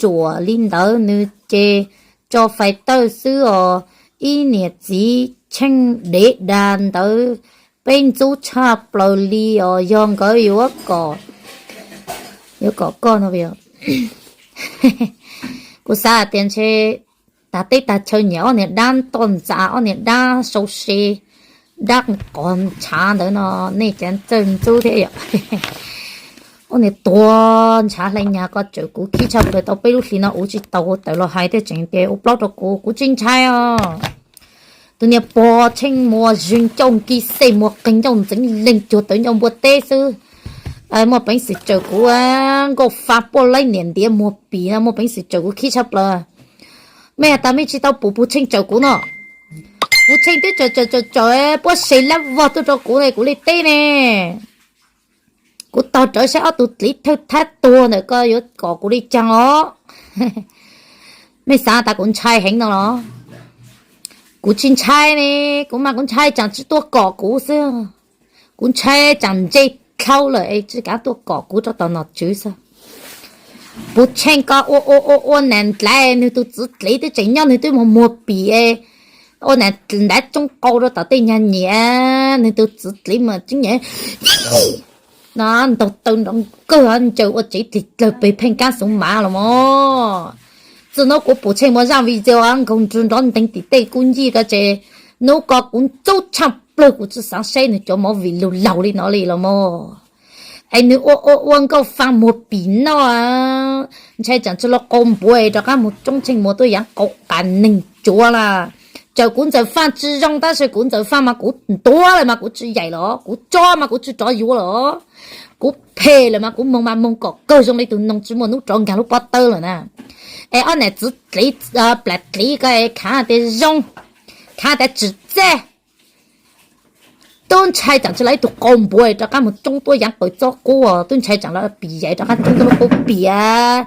ruam li ntawd nws ces tso fais tawj xwb os. Ib niam txiv Tsheej dev dag ntawd peb ntxub tshaj plaws li os, yog nkawd yuav kom, yuav kom koj no. Kuv xav tias ntshe tag teb tag chaw nyiam ob niag dab toj ntxas, ob niag dab sau se, dab qov ntshav ntawd no, nej cav txawj ntxub thiab yom. Ob niag tuag ntshav hlais nyag ko tsawm kuv khib tshaj plaws tau peb lub hli no uv tsis tau, tawm los hais thiaj tseem tias ua plaub rau kuv, kuv tsis ntshai os. Tus niag pog Tsheej Muas zws ncauj nki xej muag qeeg ncauj ntxeev leeg cuag tawv ncauj npua teb xwb, muaj peev xwm tsawm kuv, nkauj fa puaj laib niam ntiav muag pim no muaj peev xwm tsawm kuv khib tshaj plaws. Mej has tas mej tsis tau pum Pug Tsheej tsawm kuv no. Pug Tsheej twb tsawm tsawm tsawm tsawm puab se lab vog tuaj rau kuv ne, kuv li teb ne. Kuv tog rawv saib ob tug dliv thawj thab tuag ntawm ko yuav kom kuv li caag os. Mej xav tas kuv ntshai heev no los? Kuv tsis ntshai ne, kuv mas kuv ntshai tsaam tsis tuaj kom kuv xwb. Kuv ntshai tsaam ntsej dlhau lawm es tsis kav tuaj kom kuv rau tom nom tswv xwb. Pug Tsheej ko ua ua ua ua nam ndlaiv, nwg tus txiv dliv twb tseem nyob, nwg twb muag muag pim, ua nam ntav tsoob qau rau tom tej nyag nyiam, nwg tus txiv dliv mas tseeb nyam no ntaug taw nrov kawg ncaws ua tsev dlig dlawg peg pheej kab xoov mav los mog. Txij hnub kuv Pug Tsheej muaj zaaj video nkaug nrug nrov nteeg tim tej kub ncig ko ces hnub ko kuv ntxub tshaj plawg, kuv tsis xaav saib nwg cov movie lug laug li no li los mog. Es nwg ua ua ua nkauj faa muag pim noj, ntshai tsaam tsi lug qau npuav rov qab moog tsoob Tsheej Muas tuaj yaav qau qas neeg tsuav lawm. Tsawm kuv Ntxawm Faaj tsi zoo tab sis kuv Ntxawm Faaj mas kuv ntuav lawm mas kuv tsi yaim los, kuv tso mas kuv tsi rov yuav los, kuv phem lawm mas kuv moog mas moog kom kawg zoo li tug noog tsi muaj nub rov nkaag lub pob tawb lawm na. Es ob nam txiv dliv, plam dliv ko khaav tas zoo, khaav tas tsim txaj. Tub ntshai tsaam tsi lug ib tug qau npuav rov qab moog tsoob tuab yaav qaws txob qub, tub ntshai tsaam lug pim yaim rov qab tsoob tuab lub qub piam.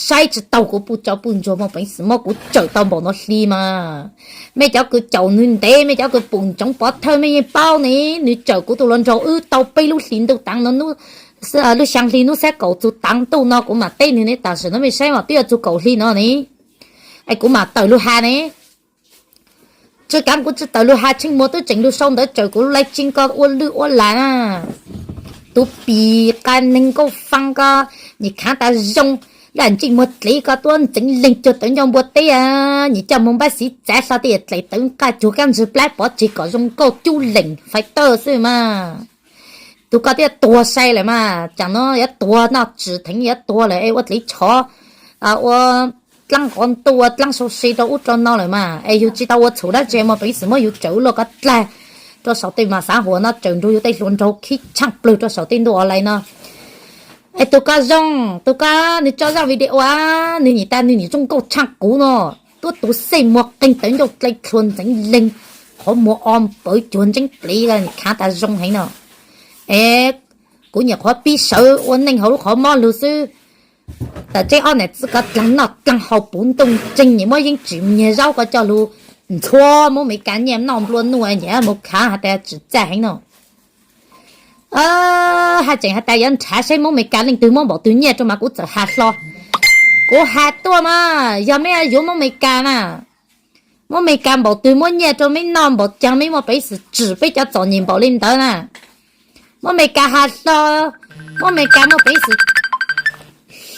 Saib tsi taug kuv puj tsau puj ntsuag, muaj peev xwm muab kuv tsawm tau npaum no hli mas. Mej cov kws caum nwg ntev, mej cov kws pum ntsoov pov thawj mej yeej paub ne, nwg tsawm kuv tug hluas nraug wb tau peb lub hlis ntuj taav no, lub xyaa hli nub xab kaum txug taav ntuj no kuv mam teb nwg ne, tam sim no mej saib mas twb yuav txug kaum hli no ne, es kuv mam tawm lug has ne. Tsi kaav kuv tsi tawm lug has, Tsheej Muas tub tseem lug sau ntawv tsawm kuv lub laj tsib ko ua lwj ua lam na. Tus pim qas neeg nkauj faa ko, nyiam khaav tas zoo, yaj ntsej muag dliv ko tuab ntxeev leeg cuag tawv ncauj npua teb, nyiam coj moog npab xiv txav hlo tej yam dlaim tawv nqaj cuag kab ntswg plab pov tseg kom zoo nkauj cub leem fais tawj xwb mas. Tug ko twb yuav tuag sai lawm mas, tsaam no yuav tuag noj tsim theev yuav tuag lawm es ua dliv tshov, ua dlaab nqov ntuj ua dlaab sau se rau ub rau no lawm mas, es yug tsi tau ua txhum dab tsi, muaj peev xwm muab yug tsawm ua luaj ko dlag rau saum tej mas xav huam no, tsawm nrug yug tej hluas nraug khib tshaaj plawg rau saum tej ntuj online no. Es tug ko zoo, tug ko nwg tso zaaj video, nwg nyiam tas nwg nyiam zoo nkauj tshaaj kuv no, tuab tug xej muag qeeg tawv ncauj dlej dlhua ntxeev leeg, qhov muag o pawv cuag ntseeb plev, khaav tas zoo heev no. Es kuv nyuam qhuav pib sawv ua neej hauv lub qhov mob lug xwb. Tam tseeb ob nam txiv ko dlaag noj dlaag haus puv ntuj ntseeg, nyiam muab yeeb tsim nyag zaub ko coj lug ntxhua Moob Mes Kas nyiaj noj nplua nuj, nyiam mus khaav has tas tsim txaj heev no. Haj tseem has tas yuav nrhav saib Moob Mes Kas leej twg muab npaum twg nyiaj rau mas kuv txawm has hlo. Kuv has tuaj mas yog meb yuav Moob Mes Kas na, Moob Mes Kas npaum twg muab nyiaj rau meb noj npaum caag meb muaj peev xwm tsim peb cov txom nyem npaum li ntawd na. Moob Mes Kas has hlo, Moob Mes Kas muaj peev xwm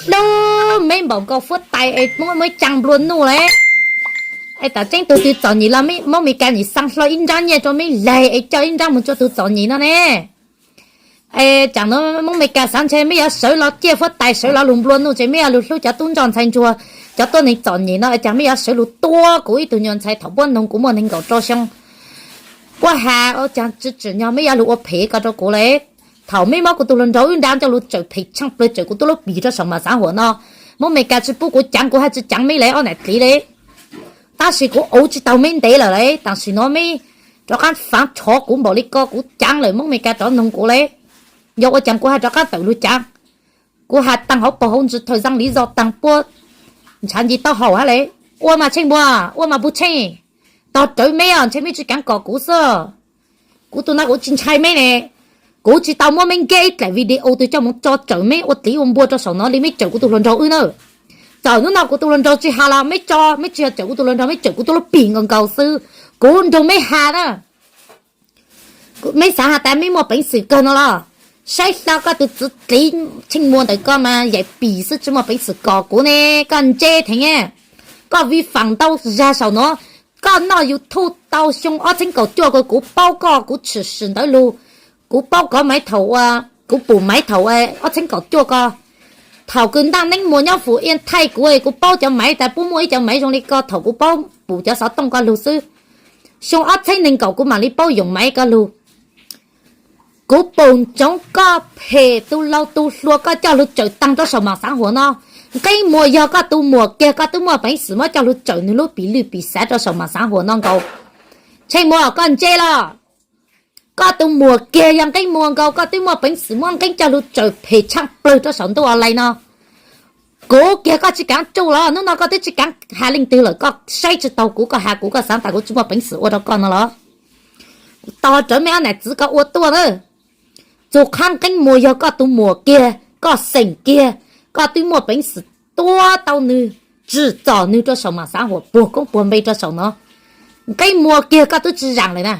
hlub meb npaum nkaus fuab tais es muab meb caa nplua nuj lawm. Es tam tseeb tug twg txom nyem los Moob Mes Kas nim xaa hlo ib nraab nyiaj rau meb laig es coj ib nraab mus rau tug txom nyem no ne. Es tsaam no Moob Mes Kas xaav ntshe meb yuav sawv los ciaj fuab tais sawv los lug nplua nuj, ces meb yuav lug hlub cov tub ntsoj ntxhais ntsuag, cov tuab neeg txom nyem no, es cas meb yuav sawv lug tuab kuv ib tug nyuag ntxhais thaum puab noog kuv muaj nees nkaum rau xyoo. Puab has ua caag tsi tsim nyog meb yuav lug ua phem ko rau kuv lawm. Thaum meb muab kuv tug hluas nraug wb nrab coj lug tsawm phem tshaaj plawg, tsawm kuv tuab lub pim rau saum mas xav huam no, Moob Mes Kas tsi pub kuv caav, kuv haj tsi caav meb lawm ob nam dliv lawm. Tab sis kuv auv tsi tau meb ntev lawm lawm, tam sim no meb rov qaab faav tshov kuv npaum li ko, kuv caav lawm Moob Mes Kas rov noog kuv lawm. Yog ua caag kuv haj rov qaab tawm lug caav. Kuv has taag hauv paug hauv ntsis thawm zaaj li zoj taag puab ntshav nci taub hau hab lawm. Ua mas Tsheej Muas, ua mas Pug Tsheej, tog rawv meb os, ntshe meb tsi kaav kom kuv xwb. Kuv tug no kuv tsi ntshai meb ne. Kuv tsi tau muab meb nkag ib dlaim video twg coj mus tso tsawm meb ua dliv ua npua rau saum no li meb tsawm kuv tug hluas nraug wb na. Txawm hnub no kuv tus hluas nraug tsis has los meb tso, meb tsis yog cawm kuv tus hluas nraug, meb cawm kuv tuaj lub pim nkaus nkaus xwb, kuv nrog meb has na. Meb xav has tas meb muaj peev xwm kawg no los? Saib hlo koj tus txiv dlev Tsheej Muas ntawm koj mas yaim pim xwb tsis muaj peev xwm kom kuv ne. Koj ntse theev, koj vi phạm ntau zag saum no. Koj noj YouTube tau xyoo ob txheeb kaum cuaj ko kuv paub koj, kuv tshwm sim ntawd lug, kuv paub koj maiv thaum ua, kuv pum maiv thaum ob txheeb kaum cuaj ko. Thaum kws Ntaj Neeb Muas nyob Fuj Iaj thaij kuv, kuv paub cov maiv tas puab muaj ib cov maiv zoo li koj, thaum kuv paub pum cov xov tooj koj lug xwb. Xyoo ob txheeb neeg nkaum kuv mam li paub yoom maiv koj lug. Kuv pum ntsoov koj phem tu lau tu hluas koj coj lug tsawm taag rau saum Maam Xaav Huas no. Nqeeb Muas yog koj tus muam kiag, koj twb muaj peev xwm muab coj lug tsawm nwg lub pim lwj pim xav rau saum Maam Xaav Huas no nkaus. Tsheej Muas, koj ntse los? Koj tus muam kiag yog Nqeeb Muas nkaus, koj twb muaj peev xwm muab Nqeeb coj lug tsawm phem tshaaj plawg rau saum ntuj online no. Kuv kiag koj tsis kaav tsuj los? Hnub no koj twb tsis kaav has leej twg lawm, koj saib tsis taug kuv, koj has kuv, koj xaav tas kuv tsis muaj peev xwm ua rau koj no los? Kuv tos rawv meb ob nam txiv koj ua tuaj na. Txug qhab Nqeeb Muas yog koj tus muam kiag, koj xeem kiag, koj twb muaj peev xwm tua tau nwg, tsim txom nwg rau saum Maam Xaav Huas puag koob puag npe rau saum no. Nqeeb Muas kiag koj twb tsis zaam lawm na.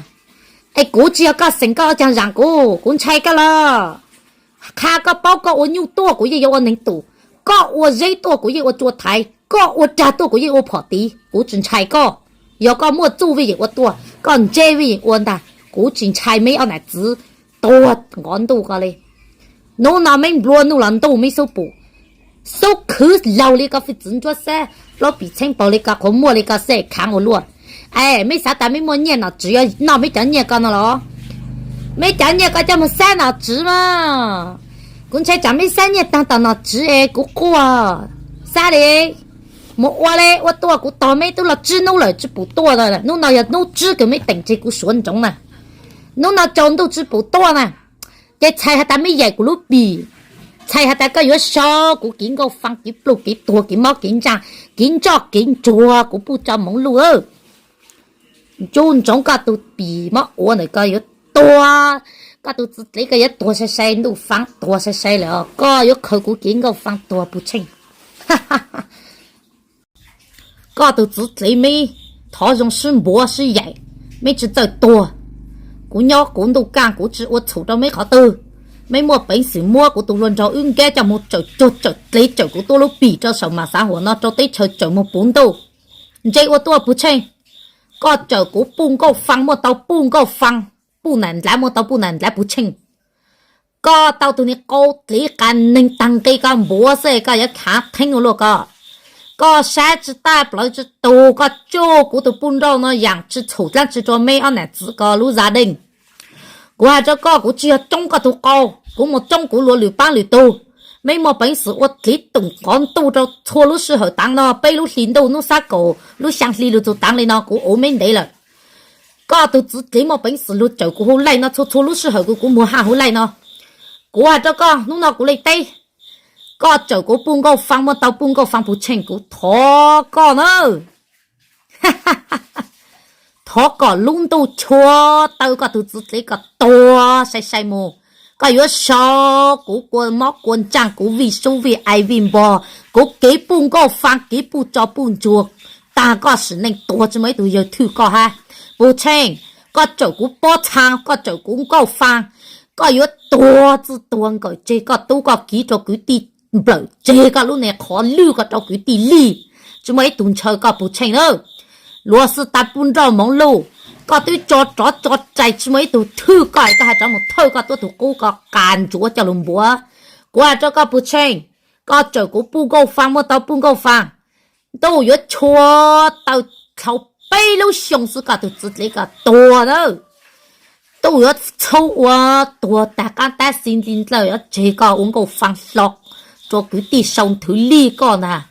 Es kuv tsis yog koj xeem, koj ua caag zaam kuv? Kuv ntshai koj los? Qha koj paub, koj ua nyuj tuaj kuv yeej yuav ua neeg tum, koj ua zeb tuaj kuv yeej ua tsua thaiv, koj ua rag tuaj kuv yeej ua phom tiv, kuv tsis ntshai koj. Yog koj muaj txuj vij yeem ua tuaj, koj ntse vij yeem ua ntag, kuv tsis ntshai meb ob nam txiv tuag nqov ntuj ko li. Hnub no meb nplua nuj los ntuj meb xub pum, xub khwv laug li koj fij txwv ntsuab xab, plaub pim txheeb paug li koj, qhuav muaj li koj xab khaav ua luaj. Es meb xav tas meb muaj nyiaj nom tswv yuav noj meb cov nyiaj ko no los? Meb cov nyiaj ko coj moog xab nom tswv mas. Kuv ntshai tsam meb xab nyiaj taag tom nom tswv es kuv quaj. Xab li, mus ua li, ua tuaj, kuv tos meb twb los tsib nub lawm tsis pum tuaj. Hnub no yog nub tsib kws meb teem tseg kuv suav ntsoov na. Hnub no tsaus ntuj tsis pum tuaj na, ces txhais has tas meb yaim kuv lub pim, txhais has tas koj yuav so kuv kev nkauj faa, kev pluj kev tuag, kev mob kev ntsaag, kev ntsoj kev ntsuag, kuv puj tso moov luj. Ncu ntsoov koj tus pim mob ua ntawm koj yuav tuag, koj tus txiv dlev koj yuav tuag sai sai, ntuj faa tuag sai sai lawm, koj yuav khaws kuv kev nkauj faa tuag puj tsheej. Koj tus txiv dlev meb thov zoo sib npuav sib yaim, meb tsis txawj tuag. Kuv nyob kuv ntuj kaaj kuv tsis ua txhum rau meb qhov twg. Meb muaj peev xwm muab kuv tus hluas nraug wb nkab coj moog tsawm cuag tsawm dlev, tsawm kuv tuab lub pim rau saum Maam Xaav Huas no rau teb chaws tsawm moog puv ntuj. Ntse ua tuaj puj tsheej. Koj tsawm kuv puj nkauj faa muaj tau puj nkauj faa, puj nam ndlav muaj tau puj nam ndlav puj tsheej. Koj tau tug niag qau dlev qas neeg taag nqe koj npuav xwb koj yuav khaav theeb ua luaj koj. Koj sab tsis taj plawv tsis tug, koj tsuj kuv tus puj nrauj no yaam tsis txhum dlaab tsi rua meb ob nam txiv ko lub zaj deej. Kuv has rua koj, kuv tsis yog tsoob koj tug qau, kuv mus tsoob kuv luag lwm paab lwm tug. Meb muaj peev xwm ua dlev toom nqov ntuj rau txhua lub sij hawm taav no, peb lub hli ntuj nub xab kaum lub xyaa hli lug txug taav li no kuv ua meb ntev lawm. Koj tug txiv dlev muaj peev xwm lug tsawm kuv hu laij no txhua txhua lub sij hawm kuv, kuv muag haj hu laij no. Kuv has rua koj, hnub no kuv le teb, koj tsawm kuv puj nkauj faa muaj tau puj nkauj faa puj tsheej, kuv thov koj na. Thov kom lub ntuj chua taw koj tug txiv dlev kom tuag sai sai mus. Koj yuav sau kuv kua mob kua ntsaaj, kuv vij sub vij ai vij npog, kuv kev puj nkauj faa, kev puj tso puj ntsuag, taag koj sim neej tuag tsis muaj ib tug yawg thwj koj hab. Puj tsheej, koj tsawm kuv pob txhaa, koj tsawm kuv nkauj faa, koj yuav tuag txwj tuag nkawm tseg koj tub koj kiv rua kwv tij, nplawm tseg koj lub niag qhov lwj ko rau kwv tij lij, tsis muaj ib tug ntshaw koj puj tsheej na. Luag xwb tas puj nrauj moov luj, koj twb tso rov tso rais tsis muaj ib tug thwj koj, koj has rov mus thawj koj tuab tug qub ko qas ntsuav coj lug npuav. Kuv has rua koj puj tsheej, koj tsawm kuv puj nkauj faa muaj tau puj nkauj faa, ntuj yuav chua taw dlhau peb lub xyoo xwb koj tug txiv dlev koj tuag na. Ntuj yuav txhub ua tuag taag qaab tab xi nti ndlawj yuav tseg koj ua nkauj faa hlo rua kwv tij sau nthwv lij koj ntag.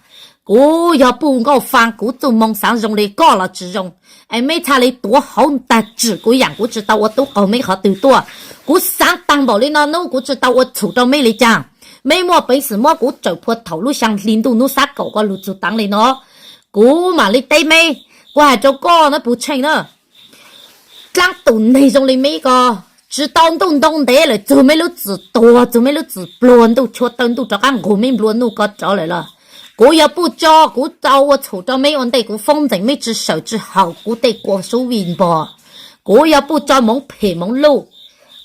Kuv yog puj nkauj faa, kuv txuj moo xaav zoo li koj los tsis zoo. Es meb txhaj li tuav hauv ntag, tsim kuv yaam kuv tsis tau ua tub qaug meb qhov twg tuaj. Kuv xaav taag npaum li no nub kuv tsis tau ua txhum rau meb li caag. Meb muaj peev xwm muab kuv tsawm phua thaum lub xyaa hli ntuj nub xab kaum ko lug txug taav li no, kuv mam li teb meb. Kuv has rua koj na puj tsheej na, dlaab tus neeg zoo li meb ko, tsis tau ntuj ntoo ntev lawm txug meb lub txim tuag, txug meb lub txim pluag, ntuj chua taw ntuj rov qaab nqug meb nplua nuj ko rov lawm los, Kuv yog puj tso kuv tau ua txhum rau meb ua ntej kuv foob ntxeem meb tsi sawm tsi haum kuv tej kua sub vij npog. Kuv yog puj tso moov phem moov luj.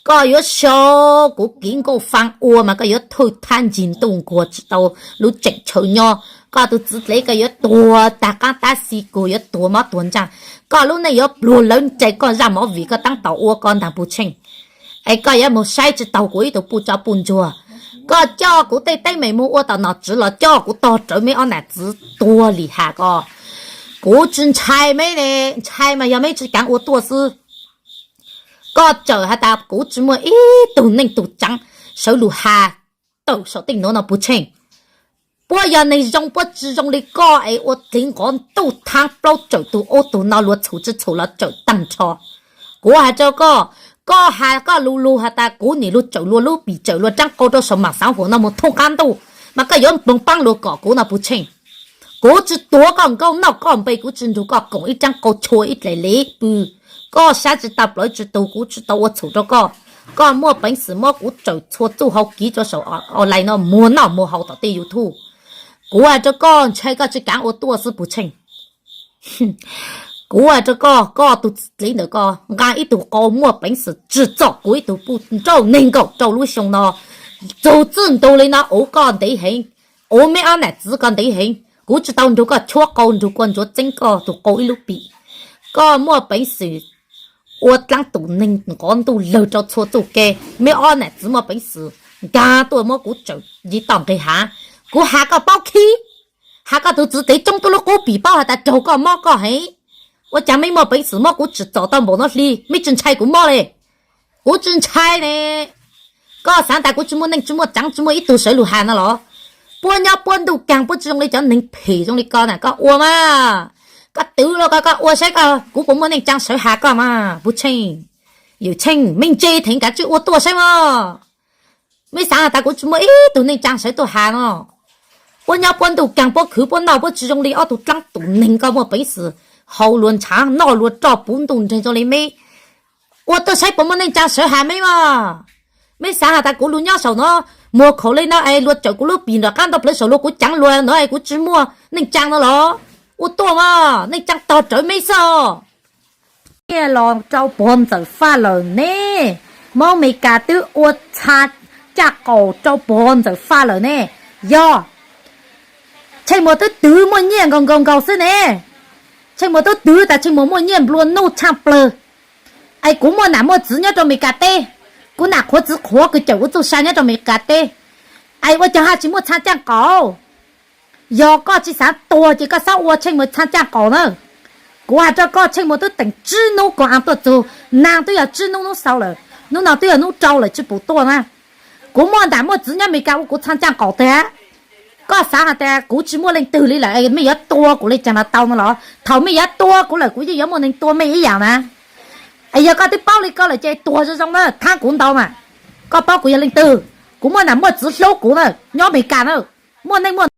Koj yuav xyaum kuv kiv nkauj faa ua mas koj yuav thwj thab ntsig ntuj nkuag tsi tau lub tseem chaw nyob. Koj tus txiv dlev koj yuav tuag tag qaab tab xi kuag yuav tuag mob tuag ntsaag. Koj lub neej yuav pluag lawv ntseg koj zaj mov vim koj taab tom ua koj ntaag Puj Tsheej. Es koj yuav moog saib tsi taug kuv ib tug puj tso puj ntsuag. Koj coj kuv tej teeb meem moog ua tom nom tswv los coj kuv tog rawv meb ob nam txiv tuag li has ko. Kuv tsi ntshai meb ne, ntshai mas yog meb tsi kaav ua tuaj xwb. Koj txawm has tas kuv tsi muaj ib tug neej tug tsaav sawv lug has tawm saum tej nuav no Puj Tsheej. Puab yog neeg zoo puab tsi zoo li koj es ua dlev nqov ntuj thaab plaub tsawm tug ub tug no luag txhum tsi txhum los tsawm taag nrho. Kuv has rua koj, koj has koj lug lug has tas kuv nim lug tsawm luag lub pim tsawm luag raab qau rua saum maam xaav huam no moog thooj qaab ntuj mas koj yuav moog paab luag kom kuv no Puj Tsheej. Kuv tsi tuav koj nkauj noj koj npe, kuv tsi nrug koj koom ib raab qau chua ib dlaim lev pw. Koj sab tsi tau plawv tsi tug, kuv tsi tau ua txhum rua koj. Koj muaj peev xwm muab kuv tsawm txhua txuj hau kiv rua saum online no muag noj muag haus tom tej YouTube. Kuv has rua koj ntshai koj tsi kaav ua tuaj xwb Puj Tsheej. Kuv has rua koj, koj tug txiv dlev ntawm koj nqaa ib tug qau muaj peev xwm tsim txom kuv ib tug puj nrauj neeg nkaum rau lub xyoo no. Txug txij ntua li no ua koj ntev heev, ua meb ob nam txiv koj ntev heev. Kuv tsi tau nrug koj chuab qau nrug koj ntsuav txeeb koj tug qau ib lub pim. Koj muaj peev xwm ua dlaab tus neeg nqov ntuj lawg rau txhua txuj ke, meb ob nam txiv muaj peev xwm nkaag tuaj muab kuv tsawm nce toj nqeg hav. Kuv has koj paub khib, has koj tug txiv dlev tsoob tub lub qub pim paub has tas raug koj mob koj heev. Ua caag meb muaj peev xwm muab kuv tsim txom tau npaum no hli, meb tsi ntshai kuv mob le? Kuv tsi ntshai ne. Koj xaav tas kuv tsi muaj neej tsi muaj tsaav tsi muaj ib tug sawv lug has no los? Puab nyob puab ntuj kaag puab tsi zoo li cov neeg phem zoo li koj na, koj ua mas. Koj twv lug koj, koj ua saib koj kuv puas muaj neej tsaa sawv has koj mas Puj Tsheej. Yawm Tsheej, mej ntse theev kaav tsij ua tuaj saib mog. Mej xaav has tas kuv tsi muaj ib tug neej tsaa sawv tuaj has no? Puab nyob puab ntuj kaag puab khwv puab noj puab tsi zoo li ob tug dlaab tus neeg koj muaj peev xwm haus luag ntshaav noj luag roj puv ntuj nreeg zoo li meb. Ua tuaj saib puas muaj neej tsaa sawv has meb mog. Meb xaav has tas kuv lug nyob saum no muag khaum le no es luag tsawm kuv lub pim nram qaab ntoo plawv saum luag kuv caav luag no es kuv tsi muaj neej tsaa no los? Ua tuaj mog, neej tsaa tog rawv meb xwb os. Nyiaj los rau pog ntxawm faj lawm ne, Moob Mes Kas twb ua txha caj qaum rau pog ntxawm faj lawm ne. Yog Tsheej Muas twb twv muaj nyiaj nkaus nkaus nkaus xwb ne. Tsheej Muas twb twv tas Tsheej Muas muaj nyiaj nplua nuj tshaaj plawg. Es kuv muaj nam muaj txiv nyob rau Mes Kas teb, kuv nam qhuav txiv qhuav kws cawm kuv txuj sa nyob rau Mes Kas teb. Es ua caag haj tsis muaj txha caj qaum? Yog koj tsis xav tuag ces koj xob ua Tsheej Muas txha caj qaum na. Kuv has rau koj, Tsheej Muas twb teem tsib nub koom aav tuaj txug, naag twb yog tsib nub nub xaus lawm, nub no twb yog nub rau lawm tsis pum tuaj na. Kuv muaj nam muaj txiv nyob Mes Kas ua kuv txha caj qaum tag. Koj xav has tas kuv tsis muaj leej twg li lawm mej yuav tua kuv li caag los tau no los? Thaum mej yuav tua kuv lawm kuv yeej yuav muaj neeg tua mej ib yaam na. Es yog koj twb paub li koj lawm ces tuag zoo zoo na, thaab kuv ntau mas. Koj paub kuv yog leej twg? Kuv muaj nam muaj txiv hlub kuv na, nyob Mes Kas na, muaj neej muaj